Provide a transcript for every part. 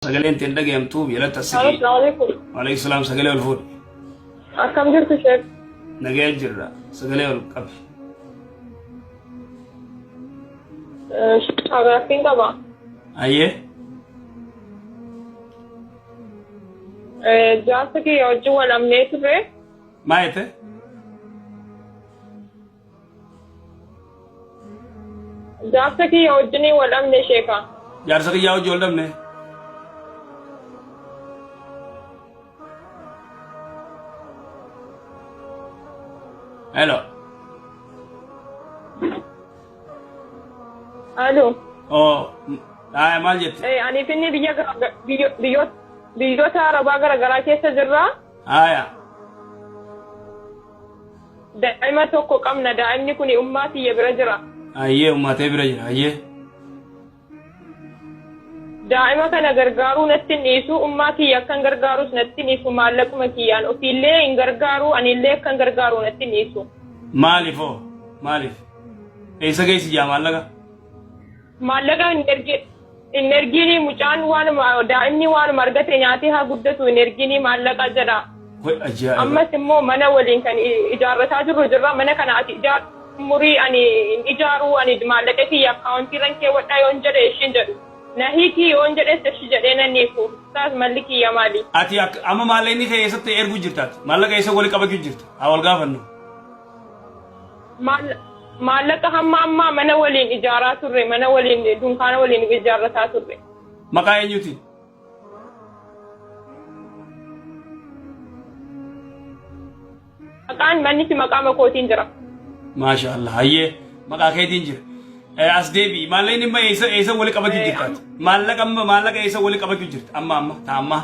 Sagaleen tee hin dhagayamtu jalatti as siqi. Assalamu alaikum. Waalaikum salaam sagalee ol fuudhi. Akkam jirtu sheek? Nagaya jirra sagalee ol qabi. Gaaffiin qaba. Ayyee. Jaarsa kiyya wajjin wal amnee turre. Maa jette? Jaarsa kiyya wajjin wal dhabne sheeka. Jaarsa kiyyaa wajjin wal dhabne. Hello. Alo. Oh, aya maal jette? Aniif inni biyya biyyoota Arabaa garaagaraa keessa jirra. Aya. Daa'ima tokko qabna. Daa'imni kun ummaa tiyya bira jira. Ayyee ummaa tee bira jira. Ayyee. Daa'ima kana gargaaruu natti hin dhiisu. Ummaa kiyya akkan gargaarus natti hin dhiisu. Maallaquma kiyyaan ofiillee hin gargaaru. Anillee akkan gargaaru natti hin dhiisu. Maaliif hoo? Maaliif? Eessa geessi jaa maallaqa? Maallaqa hin ergi hin ergiinii mucaan waanuma daa'imni waanuma argate nyaatee haa guddatu hin ergiinii maallaqa jedha. Way ajaa'iba. Ammas immoo mana waliin kan ijaarrataa jirru jirra. Mana kana ati ijaar xumurii ani hin ijaaru ani maallaqa kiyya akkaawuntii irran keewwadhaa yoon jedhe ishiin jedhu. Na hiikii yoon jedhes ishi jedhee nan hiiku. Ustaaz malli kiyya maali? Ati amma maallaqni kee eessatti erguu jirta ati? Maallaqa eessa wali qabachuu jirta? Haa wal gaafannu. Maal Maallaqa hamma ammaa mana waliin ijaaraa turre, mana waliin dunkaana waliin ijaarrataa turre. Maqaa eenyuutiin? Maqaan mannichi maqaa makootiin jira. Maasha Allah. Hayyee maqaa keetiin jira. As deebi'i. Maallaqni amma eessa eessa wali qabachuu jirta ati? Maallaqa amma maallaqa eessa wali qabachuu jirta? Amma amma ta ammaa.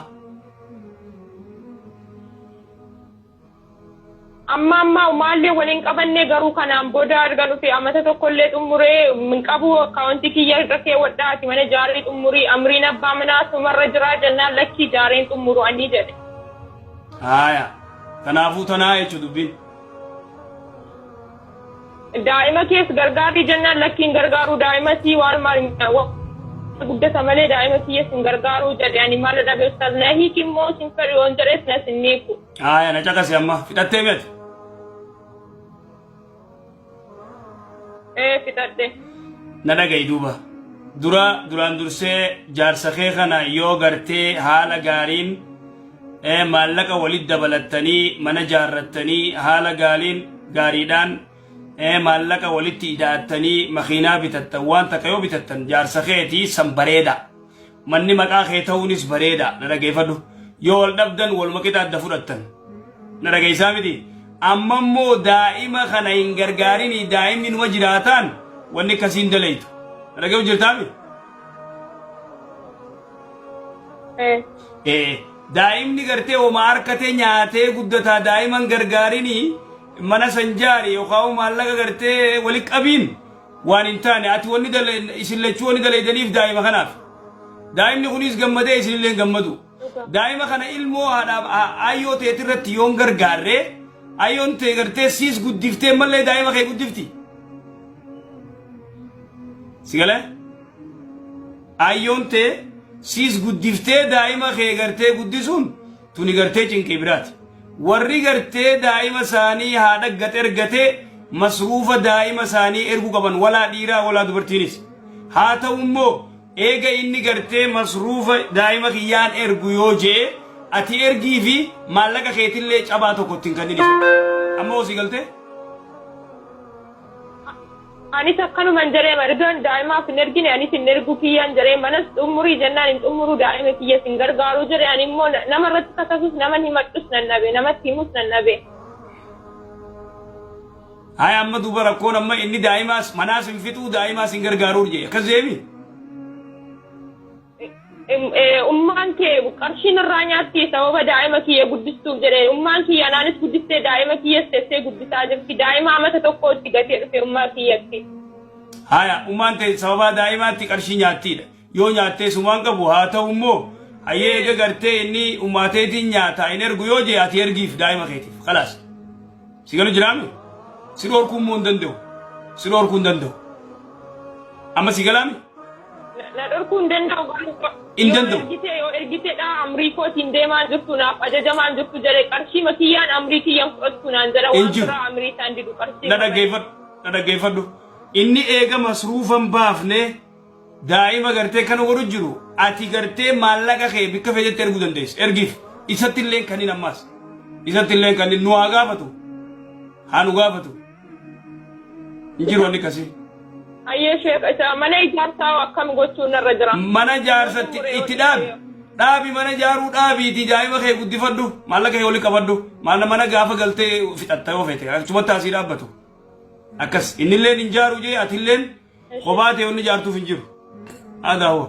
Amma ammaa maallee waliin qabanne garuu kanaan booda erga dhufe amata tokkollee xummuree hin qabu akkaawuntii kiyya irra keewwadhaa ati mana jaarii xumurii amriin abbaa manaa sumarra jiraa jennaan lakkii jaareen xumuru ani jedhe. Haaya. Kanaafuu tanaa jechuun dubbiin. Daa'ima kees gargaarri jennaan lakkii hin gargaaru daa'ima sii waan maal guddata malee daa'ima kiyyas hin gargaaru jedhe ani maal dhabe ustaaz na hiiki immoo sin fedhu yoon jedhes na sin hiiku. Haaya na caqasi amma fixattee miti. Ee fixadhe. Na dhaga'i duuba. Dura duraan dursee jaarsa kee kana yoo gartee haala gaariin maallaqa walit dabalattanii mana jaarrattanii haala gaaliin gaariidhaan maallaqa walitti ida'attanii makiinaa bitattan waan takka yoo bitattan jaarsa keetii san bareeda. Manni maqaa kee ta'uunis bareeda na dhageeffadhu. Yoo wal dhabdan waluma qixa adda fudhattan. Na dhageessaa miti. Amma immoo daa'ima kana hin gargaarinii daa'imni numa jiraataan wanni akkasii hin dalaytu. Na dhageessu jirtaami? Ee. Daa'imni gartee homa harkatee nyaatee guddataa daa'iman gargaarinii mana san jaari yookaan maallaqa gartee wali qabiin waan hin taane ati wanni isin lachuu wanni dalaydaniif daa'ima kanaaf. Daa'imni kunis gammadee isinillee hin gammadu. Daa'ima kana ilmoo haadhaaf ayyoo teetirratti yoon gargaarree ayyoon tee gartee siis guddiftee mallee daa'ima kee guddifti. Si galee? Ayyoon tee siis guddiftee daa'ima kee gartee guddisuun tuni gartee cinqii biraati. Warri gartee daa'ima isaanii haadha gad ergatee masruufa daa'ima isaanii erguu qaban walaa dhiiraa walaa dubartiinis. Haa ta'u immoo eega inni gartee masruufa daa'ima kiyyaan ergu yoo je'e ati ergii fi maallaqa keetillee cabaa tokko ittiin kanniniif. Amma hoo si galtee? Anis akkanuman jedhee ergan daa'imaaf hin ergine anis hin ergu kiyyaan jedhee manas xumurii jennaan hin xumuru daa'ima kiyyas hin gargaaru jedhe ani immoo nama irratti kakasus naman himadhus nan dhabe namatti himus nan dhabe. Haya amma duuba rakkoon amma inni daa'imaas manaas hin fixuu daa'imaas hin gargaaruu jedhe akkas jeemi. Ummaan kee qarshiin irraa nyaatti sababa daa'ima kiyya guddistuuf jedhe ummaan kiyya anaanis guddistee daa'ima kiyyas teessee guddisaa jirti daa'ima amata tokkootti gatee dhufe ummaa kiyyatti. Haya ummaan tee sababaa daa'imaatti qarshii nyaattiidha. Yoo nyaattee sumaan qabu haa ta'u immoo hayyee eega gartee inni ummaa teetiin nyaata hin ergu yoo jee ati ergiif daa'ima keetiif kalaas. Si galu jiraami? Si dhorkuu immoo hin danda'u. Si dhorkuu hin danda'u. Amma si galaami? Na dhorkuu hin danda'u garuu Hin Yoo danda'u. ergite yoo ergitedha amrii kootiin deemaan jirtu naaf ajajamaan jirtu jedhe qarshii makiyyaan amrii kiyyaan fudhattu naan jedha Hin waan jiru. biraa amrii isaan didu qarshii Na dhaggeeffadhu. Na dhaggeeffadhu. Inni eega masruufan baafne daa'ima gartee kana godhu jiru ati gartee maallaqa kee bikka feetetti erguu dandeessa. Ergiif. Isatti illee kanin ammaas. Isatti illee kanin nu haa gaafatu. Haa nu gaafatu. Hin jiru wanni akkasii. Ayyee sheek isa mana ijaarsaa akkam gochuun narra jira. Mana ijaarsatti itti dhaabi. Dhaabi mana ijaaruu dhaabiitii daa'ima kee guddifadhu. Maallaqa kee walitti qabadhu. Maalla mana gaafa galtee fixatta yoo feete achumatti asii dhaabbatu. Akkas innilleen hin jaaru jee atilleen kophaa ta'e wanni ijaartuuf hin jiru. Aadaa hoo.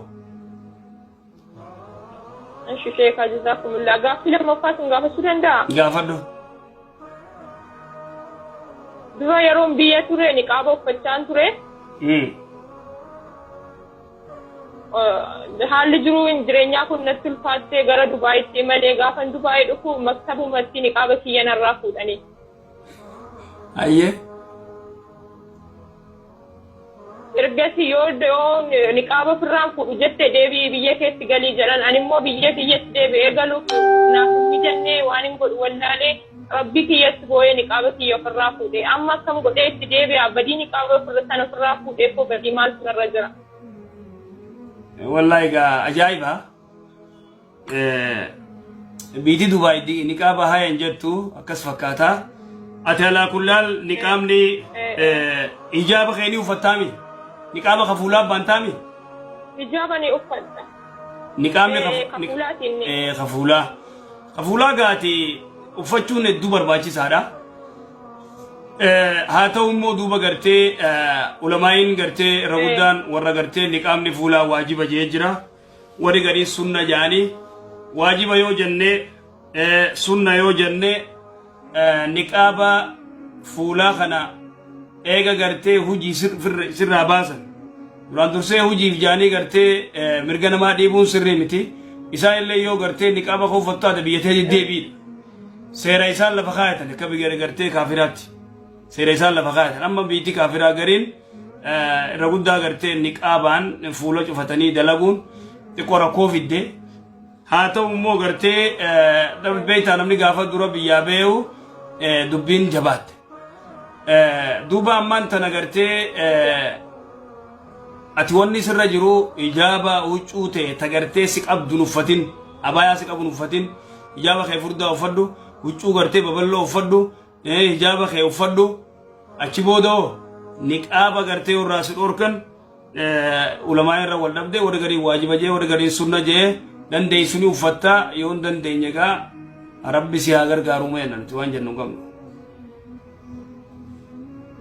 Ishi sheekaa jazaakumullah. Gaaffii lammaffaa sun gaafachuu danda'a? Gaafadhu. Dura yeroon biyya ture niqaaba uffachaan ture. Haalli jiruu jireenyaa kun natti ulfaattee gara Dubaayitti imalee gaafan Dubaayii dhufu maktabumatti niqaaba kiyya narraa fuudhanii. Hayyee. Ergasii yoo yoo niqaaba ofirraan fuudhu jette deebi'i biyya keetti galii jedhan ani immoo biyya kiyyatti deebi'ee galuuf naaf hin mijannee waan hin godhu wallaalee rabbii kiyyatti boo'ee niqaaba kiyya ofirraa fuudhe amma akkam godhee itti deebi'a badii niqaaba ofirra sana ofirraa fuudhee koo badii maaltu narra jira. Wallaahi egaa ajaa'iba. Biitii Dubaay niqaaba haya hin jettu akkas fakkaata. Ati alaa kullaal niqaabni hijaaba kee ni uffattaami? Niqaaba ka fuulaa baantaami? Hijaaba ni uffadha. Niqaabni Ka fuulaatiin. Ka fuulaa. Ka fuulaa gaati uffachuun hedduu barbaachisaadha. Haa ta'u immoo duuba gartee ulamaa'iin gartee irra guddaan warra gartee niqaabni fuulaa waajiba jee jira. Warri gariin sunna jaanii waajiba yoo jenne sunna yoo jenne niqaaba fuulaa kana eega gartee hujii sirraa baasan duraan dursee hujiif jaanii gartee mirga namaa dhiibuun sirrii miti isaan illee yoo gartee niqaaba koo uffattu taate biyya tee deddeebiidha seera isaan lafa kaayatan akka biyya gartee kaafiraatti Seera isaan lafa kaayatan. Amma biitti kaafiraa gariin irra guddaa gartee niqaabaan fuula cufatanii dalaguun xiqqoo rakkoo fidde. Haa ta'u immoo gartee beektaa namni gaafa dura biyyaa beeku dubbiin jabaatte. Duuba ammaan tana gartee ati wanni sirra jiru hijaaba huccuu ta'e ta gartee si qabdu hin uffatin abaayaa si qabu hin uffatin hijaaba kee furdaa uffadhu huccuu gartee babal'oo uffadhu Hijaaba kee uffadhu achi booda hoo niqaaba gartee irraa si dhorkan ulamaa irra wal dhabde warri gariin waajiba jee warri gariin sunna jee dandeessu ni uffatta yoo hin dandeenye egaa rabbi si haa gargaaru mee nuti waan jennu hin qabnu.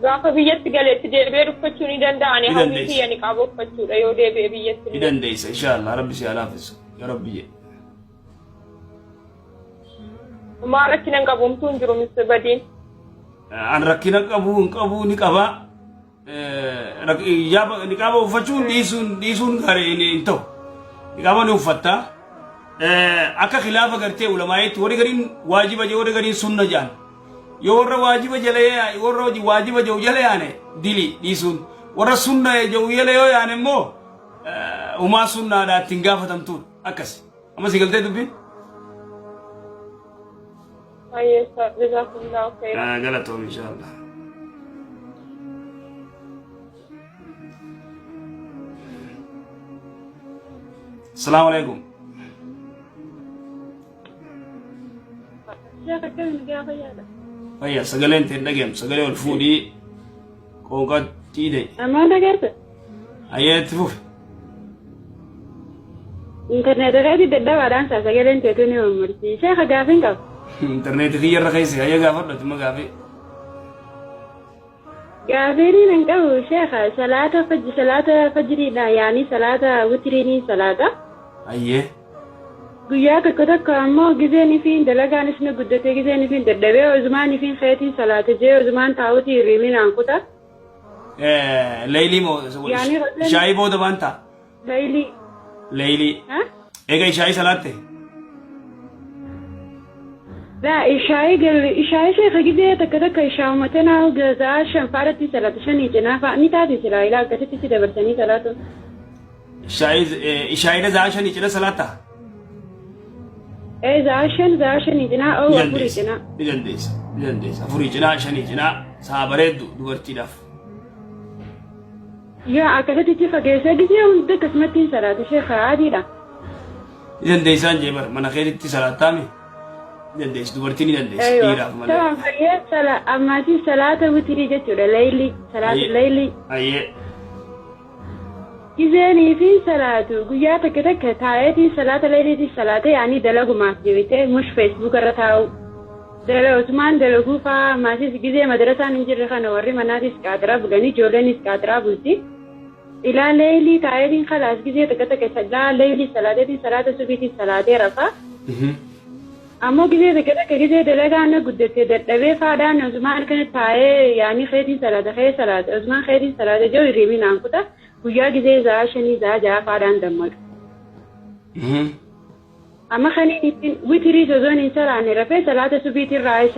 Gaafa biyyatti galeetti deebi'ee uffachuu ni danda'a. Ani Ni hawwii dandeessa. kiyya niqaaba uffachuudha yoo deebi'e biyyatti Ni illee. dandeessa inshaallah rabbi si haa laaffisu yaa rabbi jee. Homaa rakkina hin qabu homtuu hin jiru Mr. Badiin. An rakkina qabu hin qabu ni qaba. Niqaaba uffachuun dhiisuun dhiisuun gaarii hin ta'u. Niqaaba ni uffatta. Akka khilaafa gartee ulamaa'itti warri gariin waajiba jee warri gariin sunna jedhan. Yoo warra waajiba jala warra waajiba jedhu jala yaane dili dhiisuun. Warra sunna jedhu jala yoo yaane immoo umaa sunnaadhaa ittiin gaafatamtuudha. Akkas. Amma si galtee dubbiin? Hayyee ustaaz jazakumullahu khairan. Galatoom inshaallah. Asalaamu alaikum. Sheekh akkamiin gaafa yaada? Fayya sagaleen ta'e dhageenyu sagalee ol fuudhii qoonqatti ta'e. Ammaan dhageesse? Hayyee itti fufi. Intarneeta keetii dadhabaadhaan saa sagaleen teetuu ni mummurti. Sheekha gaafiin qaba. Intarneetii kiyya irra keessa hayyee gaafadhu ati immoo gaafii. Gaafiin hin qabu sheekha salaata fajji salaata fajriidha yaanii salaata witiriinii salaata. Hayyee. Guyyaa tokko tokko ammoo gizeen ifiin dalagaan isni guddatee gizeen ifiin dadhabee ozumaan ifiin keetiin salaata jee ozumaan taa'utii hirriiminaan kuta. Leeylii moo Yaanii rasuulli- ishaayii booda waan ta'a. Leeylii. Leeylii. Ha? Eega ishaayii salaatte. Laa ishaayii gal ishaayii sheekha gizee takka takka ishaa'uma tanaa sa'aa shan fa'aadatti salaata shanii cinaa fa'a ni taate silaa ilaa akkasitti si dabarsanii salaatu. Ishaayii za'a 5 cina salaata? Ee, za'a 5, za'a 5 cinaa oo Ni 4 dandeessa. cinaa. Ni dandeessa. Ni dandeessa. 4 cinaa, 5 cinaa sa'a bareeddu dubartiidhaaf. Yaa, akkasitti itti fageessee gizee hunda akkasumatti hin salaatu sheekha, adiidha. Ni dandeessaan jee bar, mana keetitti salaattaami. Ni dandeessi, dubartiin ni dandeessi Eeywa. dhiiraaf malee. Tamam, fayyee sala ammaatii salaata witirii jechuudha, leeyli salaata leeyli. Ayyee. Gizeenii fi salaatu guyyaa takka takka taa'eetiin salaata leeyliitiin salaatee, yaanii dalagumaaf jebitee mush Facebook irra taa'u. Dala osumaan dalaguu faa, maasis gizee madarasaan hin jirre kana warri manaatis qaaxiraa bulanii, ijoolleenis qaaxiraa bulti. Ilaa leeylii taa'eetiin kalaas gizee takka takka ilaa leeylii salaateetiin salaata subiitiin salaatee rafaa. Ammoo gizee takka takka gizee dalagaan na guddatte dadhabee faadhaan osumaan kana taa'ee, yaanii keetiin salaata kee salaata osumaan keetiin salaata jiru hirriibni naan kuta, guyyaa gizee za'a 5, za'a 6 faadhaan dammaqu. Amma kaniin ittiin witirii sozoon hin salaanne rafee salaata subiitiin raayis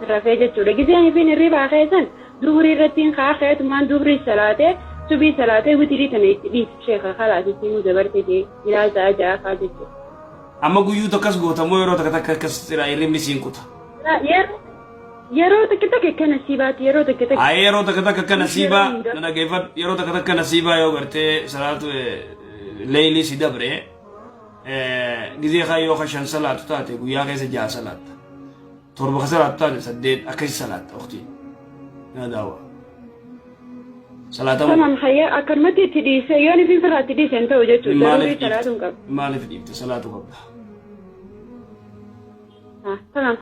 rafee jechuudha. Gizeen ifin hirribaa keessan duhurii irratti kaa keetumaan duhurii salaatee, subii salaatee, witirii tana itti dhiisa sheeka, kalaas itti himuu dabarte jee ilaa za'a 6 faa jechuudha. Amma guyyuu takkas gootamoo yeroo takka takka akkas hirribni siin kuta? Yeroo takka takka akka nasiibaatti, yeroo takka takka. Ayee, yeroo takka takka akka nasiibaa na dhageeffadhu, yeroo takka takka nasiibaa yoo gartee salaatu leeylii si dabre, gizee kaa yoo ka 5 salaatu taate guyyaa keessa 6 salaatta. 7 ka salaatu taate 8, akkasi salaatta uktii. Naa daawwa. Salaatamu. Tamam, hayya, akkanumatti itti dhiise yoon ifin firraa itti dhiise hin ta'u jechuudha. Maaliif Daruurii salaatuun dhiifte? qaba. Maaliif dhiifte? Salaatu qabda. Tamam.